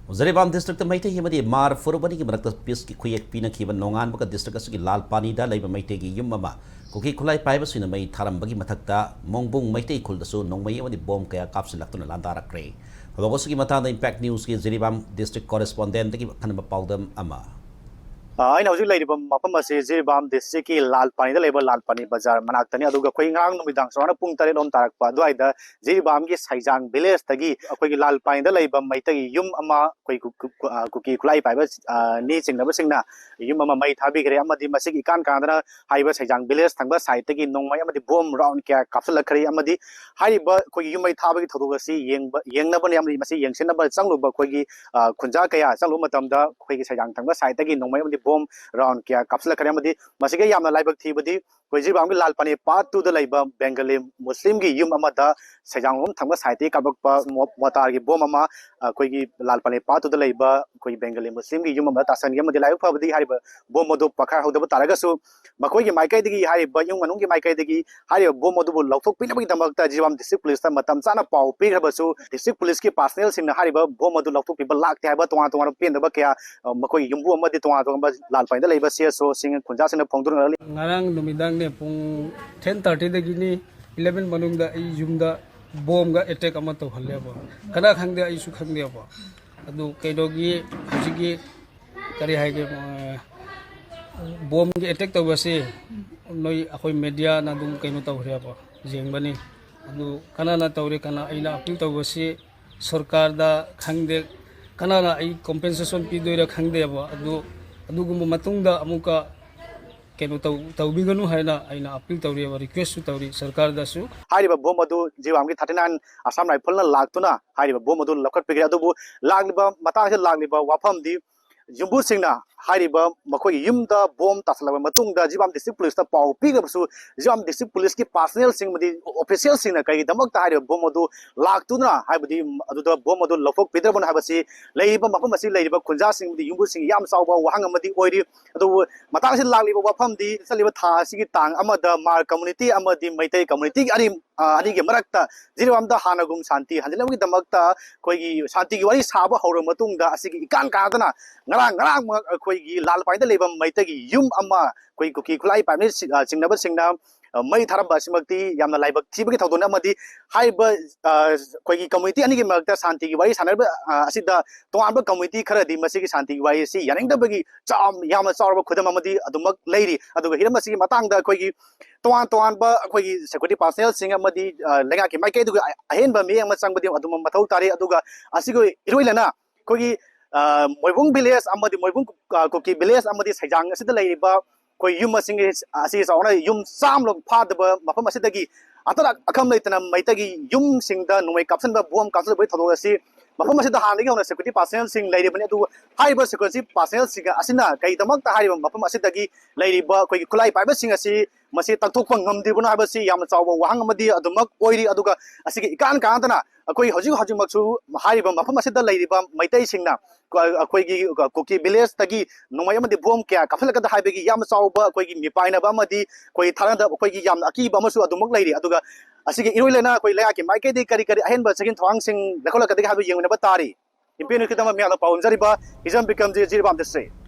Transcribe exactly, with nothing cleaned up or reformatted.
Jiribam district Meitei ꯑꯃꯗꯤ ꯃꯥꯔ ꯐꯨꯔꯨꯞ ꯑꯅꯤꯒꯤ ꯃꯔꯛꯇ ꯄꯤꯁꯀꯤ ꯈꯨꯌꯦꯛ ꯄꯤꯅꯈꯤꯕ ꯅꯣꯡꯉꯥꯟꯕꯒ ꯗꯤꯁꯇ꯭ꯔꯤꯛ ꯑꯁꯤꯒꯤ ꯂꯥꯜꯄꯥꯅꯤꯗ ꯂꯩꯕ ꯃꯩꯇꯩꯒꯤ ꯌꯨꯝ ꯑꯃ ꯀꯨꯀꯤ ꯈꯨꯠꯂꯥꯏ ꯄꯥꯏꯕꯁꯤꯡꯅ ꯃꯩ ꯊꯥꯔꯝꯕꯒꯤ ꯃꯊꯛꯇ ꯃꯣꯡꯕꯨꯡ ꯃꯩꯇꯩ ꯈꯨꯜꯗꯁꯨ ꯅꯣꯡꯃꯩ ꯑꯃꯗꯤ ꯕꯣꯝ ꯀꯌꯥ ꯀꯥꯞꯁꯤꯜꯂꯛꯇꯨꯅ ꯂꯥꯟꯗꯥꯔꯛꯈ꯭ꯔꯦ꯫ ꯊꯧꯗꯣꯛ ꯑꯁꯤꯒꯤ ꯃꯇꯥꯡꯗ ꯏꯝꯄꯦꯛ ꯅ꯭ꯌꯨꯁꯀꯤ ꯖꯤꯔꯤꯕꯥꯝ ꯗꯤꯁꯇ꯭ꯔꯤꯛ ꯀꯣꯔꯦꯁꯄꯣꯟꯗꯦꯟꯠꯇꯒꯤ ꯑꯈꯟꯅꯕ ꯄꯥꯎꯗꯝ ꯑꯃ꯫ ꯑ, ꯑꯩꯅ ꯍꯧꯖꯤꯛ ꯂꯩꯔꯤꯕ ꯃꯐꯝ ꯑꯁꯤ ꯖꯤꯔꯤꯕꯥꯝ ꯗꯤꯁꯇ꯭ꯔꯤꯛꯀꯤ ꯂꯥꯜꯄꯥꯅꯤꯗ ꯂꯩꯕ ꯂꯥꯜꯄꯥꯅꯤ ꯕꯖꯥꯔ ꯃꯅꯥꯛꯇꯅꯤ꯫ ꯑꯗꯨꯒ ꯑꯩꯈꯣꯏ ꯉꯔꯥꯡ ꯅꯨꯃꯤꯗꯥꯡ ꯁꯨꯃꯥꯏꯅ ꯄꯨꯡ ꯇꯔꯦꯠ ꯂꯣꯝ ꯇꯥꯔꯛꯄ ꯑꯗꯨꯋꯥꯏꯗ ꯖꯤꯔꯤꯕꯥꯝꯒꯤ ꯁꯩꯖꯥꯡ ꯚꯤꯂꯦꯖꯇꯒꯤ ꯑꯩꯈꯣꯏꯒꯤ ꯂꯥꯜꯄꯥꯅꯤꯗ ꯂꯩꯕ ꯃꯩꯇꯩꯒꯤ ꯌꯨꯝ ꯑꯃ ꯑꯩꯈꯣꯏ ꯀꯨ-, ꯀꯨ-, ꯀꯨ-, ꯑ, ꯀꯨꯀꯤ ꯈꯨꯠꯂꯥꯏ ꯄꯥꯏꯕ, ꯑ, ꯅꯤ ꯆꯤꯡꯅꯕꯁꯤꯡꯅ ꯌꯨꯝ ꯑꯃ ꯃꯩ ꯊꯥꯕꯤꯈ꯭ꯔꯦ꯫ ꯑꯃꯗꯤ ꯃꯁꯤꯒꯤ ꯏꯀꯥꯟ ꯀꯥꯟꯗꯅ ꯍꯥꯏꯔꯤꯕ ꯁꯩꯖꯥꯡ ꯚꯤꯂꯦꯖ ꯊꯪꯕ ꯁꯥꯏꯠꯇꯒꯤ ꯅꯣꯡꯃꯩ ꯑꯃꯗꯤ ꯕꯣꯝ ꯔꯥꯎꯟ ꯀꯌꯥ ꯀꯥꯞꯁꯤꯜꯂꯛꯈ꯭ꯔꯦ꯫ ꯑꯃꯗꯤ ꯍꯥꯏꯔꯤꯕ ꯑꯩꯈꯣꯏꯒꯤ ꯌꯨꯝ ꯃꯩ ꯊꯥꯕꯒꯤ ꯊꯧꯗꯣꯛ ꯑꯁꯤ ꯌꯦꯡꯕ, ꯌꯦꯡꯅꯕꯅꯤ ꯑꯃꯗꯤ ꯃꯁꯤ ꯌꯦꯡꯁꯤꯟꯅꯕ ꯆꯪꯂꯨꯕ ꯑꯩꯈꯣꯏꯒꯤ, ꯑ, ꯈꯨꯟꯖꯥ ꯀꯌꯥ ꯆꯪꯂꯨꯕ ꯃꯇꯝꯗ ꯑꯩꯈꯣꯏꯒꯤ ꯁꯩꯖꯥꯡ ꯊꯪꯕ ꯁꯥꯏꯠꯇꯒꯤ ꯅꯣꯡꯃꯩ ꯑꯃꯗꯤ ꯕꯣꯝ ꯔꯥꯎꯟ ꯀꯌꯥ ꯀꯥꯞꯁꯤꯜꯂꯛꯈ꯭ꯔꯦ꯫ ꯑꯃꯗꯤ ꯃꯁꯤꯒ ꯌꯥꯝꯅ ꯂꯥꯏꯕꯛ ꯊꯤꯕꯗꯤ ꯑꯩꯈꯣꯏ ꯖꯤꯔꯤꯕꯥꯝꯒꯤ ꯂꯥꯜꯄꯥꯅꯤ ꯄꯥꯔꯠ ꯇꯨꯗ ꯂꯩꯕ ꯕꯦꯡꯒꯂꯤ ꯃꯨꯁꯂꯤꯝꯒꯤ ꯌꯨꯝ ꯑꯃꯗ ꯁꯩꯖꯥꯡꯂꯣꯝ ꯊꯪꯕ ꯁꯥꯏꯠꯇꯒꯤ ꯀꯥꯞꯂꯛꯄ ꯃꯣ-, ꯃꯣꯇꯥꯔꯒꯤ ꯕꯣꯝ ꯑꯃ ꯑꯩꯈꯣꯏꯒꯤ ꯂꯥꯜꯄꯥꯅꯤ ꯄꯥꯔꯠ ꯇꯨꯗ ꯂꯩꯕ ꯑꯩꯈꯣꯏꯒꯤ ꯕꯦꯡꯒꯂꯤ ꯃꯨꯁꯂꯤꯝꯒꯤ ꯌꯨꯝ ꯑꯃꯗ ꯇꯥꯁꯟꯈꯤ꯫ ꯑꯃꯗꯤ ꯂꯥꯏꯕꯛ ꯐꯕꯗꯤ ꯍꯥꯏꯔꯤꯕ ꯕꯣꯝ ꯑꯗꯨ ꯄꯣꯛꯈꯥꯏꯍꯧꯗꯕ ꯇꯥꯔꯒꯁꯨ ꯃꯈꯣꯏꯒꯤ ꯃꯥꯏꯀꯩꯗꯒꯤ, ꯍꯥꯏꯔꯤꯕ ꯏꯃꯨꯡ ꯃꯅꯨꯡꯒꯤ ꯃꯥꯏꯀꯩꯗꯒꯤ ꯍꯥꯏꯔꯤꯕ ꯕꯣꯝ ꯑꯗꯨꯕꯨ ꯂꯧꯊꯣꯛꯄꯤꯅꯕꯒꯤꯗꯃꯛꯇ ꯖꯤꯔꯤꯕꯥꯝ ꯗꯤꯁꯇ꯭ꯔꯤꯛ ꯄꯨꯂꯤꯁꯇ ꯃꯇꯝ ꯆꯥꯅ ꯄꯥꯎ ꯄꯤꯈ꯭ꯔꯕꯁꯨ ꯗꯤꯁꯇ꯭ꯔꯤꯛ ꯄꯨꯂꯤꯁꯀꯤ ꯄꯥꯔꯁꯅꯦꯜꯁꯤꯡꯅ ꯍꯥꯏꯔꯤꯕ ꯕꯣꯝ ꯑꯗꯨ ꯂꯧꯊꯣꯛꯄꯤꯕ ꯂꯥꯛꯇꯦ ꯍꯥꯏꯕ ꯇꯣꯉꯥꯟ ꯇꯣꯉꯥꯟꯕ ꯄꯦꯟꯗꯕ ꯀꯌꯥ, ꯑ, ꯃꯈꯣꯏꯒꯤ ꯌꯨꯝꯕꯨ ꯑꯃꯗꯤ ꯇꯣꯉꯥꯟ ꯇꯣꯉꯥꯟꯕ ꯂꯥꯜꯄꯥꯅꯤꯗ ꯂꯩꯕ ꯁꯤ ꯑꯦꯁ ꯑꯣꯁꯤꯡ ꯈꯨꯟꯖꯥꯁꯤꯡꯅ ꯐꯣꯡꯗꯣꯛꯅꯔꯛꯂꯤ꯫ ꯉꯔꯥꯡ ꯅꯨꯃꯤꯗꯥꯡꯅꯦ ꯄꯨꯡ ten thirtyꯗꯒꯤꯅꯤ eleven ꯃꯅꯨꯡꯗ ꯑꯩ ꯌꯨꯝꯗ ꯕꯣꯝꯒ ꯑꯦꯇꯦꯛ ꯑꯃ ꯇꯧꯍꯜꯂꯦꯕ꯫ ꯀꯅꯥ ꯈꯪꯗꯦ, ꯑꯩꯁꯨ ꯈꯪꯗꯦꯕ꯫ ꯑꯗꯨ ꯀꯩꯅꯣꯒꯤ ꯍꯧꯖꯤꯛꯀꯤ ꯀꯔꯤ ꯍꯥꯏꯒꯦ, ꯑ, ꯕꯣꯝꯒꯤ ꯑꯦꯇꯦꯛ ꯇꯧꯕꯁꯤ ꯅꯣꯏ ꯑꯩꯈꯣꯏ ꯃꯦꯗꯤꯌꯥꯅ ꯑꯗꯨꯝ ꯀꯩꯅꯣ ꯇꯧꯈ꯭ꯔꯦꯕ, ꯌꯦꯡꯕꯅꯤ꯫ ꯑꯗꯨ ꯀꯅꯥꯅ ꯇꯧꯔꯦ, ꯀꯅꯥ, ꯑꯩꯅ ꯑꯄꯤꯜ ꯇꯧꯕꯁꯤ ꯁꯔꯀꯥꯔꯗ ꯈꯪꯗꯦ, ꯀꯅꯥꯅ ꯑꯩ ꯀꯣꯝꯄꯦꯟꯁꯦꯁꯟ ꯄꯤꯗꯣꯏꯔꯥ ꯈꯪꯗꯦꯕ꯫ ꯑꯗꯨ ꯑꯗꯨꯒꯨꯝꯕ ꯃꯇꯨꯡꯗ ꯑꯃꯨꯛꯀ ꯀꯩꯅꯣ ꯇꯧ-, ꯇꯧꯕꯤꯒꯅꯨ ꯍꯥꯏꯅ ꯑꯩꯅ ꯑꯄꯤꯜ ꯇꯧꯔꯤꯕ, ꯔꯤꯀ꯭ꯋꯦꯁꯁꯨ ꯇꯧꯔꯤ ꯁꯔꯀꯥꯔꯗꯁꯨ꯫ ꯍꯥꯏꯔꯤꯕ ꯕꯣꯝ ꯑꯗꯨ ꯖꯤꯔꯤꯕꯥꯝꯒꯤ thirty nine ꯑꯁꯥꯝ ꯔꯥꯏꯐꯜꯅ ꯂꯥꯛꯇꯨꯅ ꯍꯥꯏꯔꯤꯕ ꯕꯣꯝ ꯑꯗꯨ ꯂꯧꯈꯠꯄꯤꯈ꯭ꯔꯦ꯫ ꯑꯗꯨꯕꯨ ꯂꯥꯛꯂꯤꯕ ꯃꯇꯥꯡ ꯑꯁꯤꯗ ꯂꯥꯛꯂꯤꯕ ꯋꯥꯐꯝꯗꯤ ꯌꯨꯝꯕꯨꯁꯤꯡꯅ ꯍꯥꯏꯔꯤꯕ ꯃꯈꯣꯏꯒꯤ ꯌꯨꯝꯗ ꯕꯣꯝ ꯇꯥꯁꯜꯂꯕ ꯃꯇꯨꯡꯗ ꯖꯤꯔꯤꯕꯥꯝ ꯗꯤꯁꯇ꯭ꯔꯤꯛ ꯄꯨꯂꯤꯁꯇ ꯄꯥꯎ ꯄꯤꯈ꯭ꯔꯕꯁꯨ, ꯖꯤꯔꯤꯕꯥꯝ ꯗꯤꯁꯇ꯭ꯔꯤꯛ ꯄꯨꯂꯤꯁꯀꯤ ꯄꯥꯔꯁꯅꯦꯜꯁꯤꯡ ꯑꯃꯗꯤ ꯑꯣꯐꯤꯁꯤꯌꯦꯜꯁꯤꯡꯅ ꯀꯔꯤꯒꯤꯗꯃꯛꯇ ꯍꯥꯏꯔꯤꯕ ꯕꯣꯝ ꯑꯗꯨ ꯂꯥꯛꯇꯨꯅ, ꯍꯥꯏꯕꯗꯤ ꯑꯗꯨꯗ ꯕꯣꯝ ꯑꯗꯨ ꯂꯧꯊꯣꯛꯄꯤꯗ꯭ꯔꯕꯅꯣ ꯍꯥꯏꯕꯁꯤ ꯂꯩꯔꯤꯕ ꯃꯐꯝ ꯑꯁꯤ ꯂꯩꯔꯤꯕ ꯈꯨꯟꯖꯥꯁꯤꯡ ꯑꯃꯗꯤ ꯌꯨꯝꯕꯨꯁꯤꯡꯒꯤ ꯌꯥꯝ ꯆꯥꯎꯕ ꯋꯥꯍꯪ ꯑꯃꯗꯤ ꯑꯣꯏꯔꯤ꯫ ꯑꯗꯨꯕꯨ ꯃꯇꯥꯡꯁꯤꯗ ꯂꯥꯛꯂꯤꯕ ꯋꯥꯐꯝꯗꯤ, ꯆꯠꯂꯤꯕ ꯊꯥ ꯑꯁꯤꯒꯤ ꯇꯥꯡ ꯑꯃꯗ ꯃꯥꯔ ꯀꯝꯃꯨꯅꯤꯇꯤ ꯑꯃꯗꯤ ꯃꯩꯇꯩ ꯀꯝꯃꯨꯅꯤꯇꯤꯒꯤ ꯑꯔꯤ-, ꯑ, ꯑꯅꯤꯒꯤ ꯃꯔꯛꯇ ꯖꯤꯔꯤꯕꯥꯝꯗ ꯍꯥꯟꯅꯒꯨꯝ ꯁꯥꯟꯇꯤ ꯍꯟꯖꯤꯟꯅꯕꯒꯤꯗꯃꯛꯇ ꯑꯩꯈꯣꯏꯒꯤ ꯁꯥꯟꯇꯤꯒꯤ ꯋꯥꯔꯤ ꯁꯥꯕ ꯍꯧꯔꯕ ꯃꯇꯨꯡꯗ, ꯑꯁꯤꯒꯤ ꯏꯀꯥꯟ ꯀꯥꯟꯅꯗꯅ ꯉꯔꯥꯡ ꯉꯔꯥꯡꯃꯛ ꯑꯩꯈꯣꯏꯒꯤ ꯂꯥꯜꯄꯥꯏꯗ ꯂꯩꯕ ꯃꯩꯇꯩꯒꯤ ꯌꯨꯝ ꯑꯃ ꯑꯩꯈꯣꯏ ꯀꯨꯀꯤ ꯈꯨꯠꯂꯥꯏ ꯄꯥꯏꯕꯅ ꯆꯤꯡꯅꯕꯁꯤꯡꯅ, ꯑ, ꯃꯩ ꯊꯥꯔꯝꯕ ꯑꯁꯤꯃꯛꯇꯤ ꯌꯥꯝꯅ ꯂꯥꯏꯕꯛ ꯊꯤꯕꯒꯤ ꯊꯧꯗꯣꯛꯅꯤ꯫ ꯑꯃꯗꯤ ꯍꯥꯏꯔꯤꯕ, ꯑ, ꯑꯩꯈꯣꯏꯒꯤ ꯀꯝꯃꯨꯅꯤꯇꯤ ꯑꯅꯤꯒꯤ ꯃꯔꯛꯇ ꯁꯥꯟꯇꯤꯒꯤ ꯋꯥꯔꯤ ꯁꯥꯟꯅꯔꯤꯕ, ꯑ, ꯑꯁꯤꯗ ꯇꯣꯉꯥꯟꯕ ꯀꯝꯃꯨꯅꯤꯇꯤ ꯈꯔꯗꯤ ꯃꯁꯤꯒꯤ ꯁꯥꯟꯇꯤꯒꯤ ꯋꯥꯔꯤ ꯑꯁꯤ ꯌꯥꯅꯤꯡꯗꯕꯒꯤ ꯆꯥꯎ-, ꯌꯥꯝꯅ ꯆꯥꯎꯔꯕ ꯈꯨꯗꯝ ꯑꯃꯗꯤ ꯑꯗꯨꯃꯛ ꯂꯩꯔꯤ꯫ ꯑꯗꯨꯒ ꯍꯤꯔꯝ ꯑꯁꯤꯒꯤ ꯃꯇꯥꯡꯗ ꯑꯩꯈꯣꯏꯒꯤ ꯇꯣꯉꯥꯟ ꯇꯣꯉꯥꯟꯕ ꯑꯩꯈꯣꯏꯒꯤ ꯁꯦꯀ꯭ꯌꯨꯔꯤꯇꯤ ꯄꯥꯔꯁꯅꯦꯜꯁꯤꯡ ꯑꯃꯗꯤ, ꯑ, ꯂꯩꯉꯥꯛꯀꯤ ꯃꯥꯏꯀꯩꯗꯨꯒꯤ ꯑꯍꯦꯟꯕ ꯃꯤꯠꯌꯦꯡ ꯑꯃ ꯆꯪꯕꯗꯤ ꯑꯗꯨꯝ ꯃꯊꯧ ꯇꯥꯔꯤ꯫ ꯑꯗꯨꯒ ꯑꯁꯤꯒꯤ ꯏꯔꯣꯏ ꯂꯩꯅ ꯑꯩꯈꯣꯏꯒꯤ, ꯑ, ꯃꯣꯏꯕꯨꯡ ꯚꯤꯂꯦꯖ ꯑꯃꯗꯤ ꯃꯣꯏꯕꯨꯡ, ꯑ, ꯀꯨꯀꯤ ꯚꯤꯂꯦꯖ ꯑꯃꯗꯤ ꯁꯩꯖꯥꯡ ꯑꯁꯤꯗ ꯂꯩꯔꯤꯕ ꯑꯩꯈꯣꯏ ꯌꯨꯝ ꯃꯁꯤꯡ ꯑꯁꯤ ꯆꯥꯎꯅ ꯌꯨꯝ ꯆꯥꯝꯃ ꯐꯥꯗꯕ ꯃꯐꯝ ꯑꯁꯤꯗꯒꯤ ꯑꯇꯠ ꯑꯈꯝ ꯂꯩꯇꯅ ꯃꯩꯇꯩꯒꯤ ꯌꯨꯝꯁꯤꯡꯗ ꯅꯣꯡꯃꯩ ꯀꯥꯞꯁꯤꯟꯕ, ꯕꯣꯝ ꯀꯥꯞꯁꯤꯜꯂꯛꯄꯒꯤ ꯊꯧꯗꯣꯛ ꯑꯁꯤ ꯃꯐꯝ ꯑꯁꯤꯗ ꯍꯥꯟꯅꯗꯒꯤ ꯍꯧꯅ ꯁꯦꯀ꯭ꯌꯨꯔꯤꯇꯤ ꯄꯥꯔꯁꯅꯦꯜꯁꯤꯡ ꯂꯩꯔꯤꯕꯅꯤ꯫ ꯑꯗꯨꯕꯨ ꯍꯥꯏꯔꯤꯕ ꯁꯦꯀ꯭ꯌꯨꯔꯤꯇꯤ ꯄꯥꯔꯁꯅꯦꯜꯁꯤꯡ ꯑꯁꯤꯅ ꯀꯔꯤꯗꯃꯛꯇ ꯍꯥꯏꯔꯤꯕ ꯃꯐꯝ ꯑꯁꯤꯗꯒꯤ ꯂꯩꯔꯤꯕ ꯑꯩꯈꯣꯏꯒꯤ ꯈꯨꯠꯂꯥꯏ ꯄꯥꯏꯕꯁꯤꯡ ꯑꯁꯤ ꯃꯁꯤ ꯇꯛꯊꯣꯛꯄ ꯉꯝꯗ꯭ꯔꯤꯕꯅꯣ ꯍꯥꯏꯕꯁꯤ ꯌꯥꯝꯅ ꯆꯥꯎꯕ ꯋꯥꯍꯪ ꯑꯃꯗꯤ ꯑꯗꯨꯃꯛ ꯑꯣꯏꯔꯤ꯫ ꯑꯗꯨꯒ ꯑꯁꯤꯒꯤ ꯏꯀꯥꯟ ꯀꯥꯟꯅꯗꯅ ꯑꯩꯈꯣꯏ ꯍꯧꯖꯤꯛ ꯍꯧꯖꯤꯛꯃꯛꯁꯨ ꯍꯥꯏꯔꯤꯕ ꯃꯐꯝ ꯑꯁꯤꯗ ꯂꯩꯔꯤꯕ ꯃꯩꯇꯩꯁꯤꯡꯅ ꯑꯩꯈꯣꯏꯒꯤ ꯀꯨꯀꯤ ꯚꯤꯂꯦꯖꯇꯒꯤ ꯅꯣꯡꯃꯩ ꯑꯃꯗꯤ ꯕꯣꯝ ꯀꯌꯥ ꯀꯥꯞꯁꯤꯜꯂꯛꯀꯗ ꯍꯥꯏꯕꯒꯤ ꯌꯥꯝꯅ ꯆꯥꯎꯕ ꯑꯩꯈꯣꯏꯒꯤ ꯃꯤꯄꯥꯏꯅꯕ ꯑꯃꯗꯤ ꯑꯩꯈꯣꯏ ꯊꯥꯅꯗꯕ ꯑꯩꯈꯣꯏꯒꯤ ꯌꯥꯝꯅ ꯑꯀꯤꯕ ꯑꯃꯁꯨ ꯑꯗꯨꯃꯛ ꯂꯩꯔꯤ꯫ ꯑꯗꯨꯒ ꯑꯁꯤꯒꯤ ꯏꯔꯣꯏ ꯂꯩꯅ ꯑꯩꯈꯣꯏ ꯂꯩꯉꯥꯛꯀꯤ ꯃꯥꯏꯀꯩꯗꯒꯤ ꯀꯔꯤ ꯀꯔꯤ ꯑꯍꯦꯟꯕ ꯆꯦꯛꯁꯤꯟ ꯊꯧꯔꯥꯡꯁꯤꯡ ꯂꯧꯈꯠꯂꯛꯀꯗꯒꯦ ꯍꯥꯏꯕ ꯌꯦꯡꯃꯤꯟꯅꯕ ꯇꯥꯔꯤ꯫ ꯏꯝꯄꯦꯅꯨ ꯈꯤꯇꯪ ꯃꯤꯌꯥꯝꯗ ꯄꯥꯎ ꯍꯟꯖꯔꯤꯕ ꯍꯤꯖꯝ ꯕꯤꯀꯝꯖꯤ, ꯖꯤꯔꯤꯕꯥꯝ ꯗꯤꯁꯇ꯭ꯔꯤꯛ꯫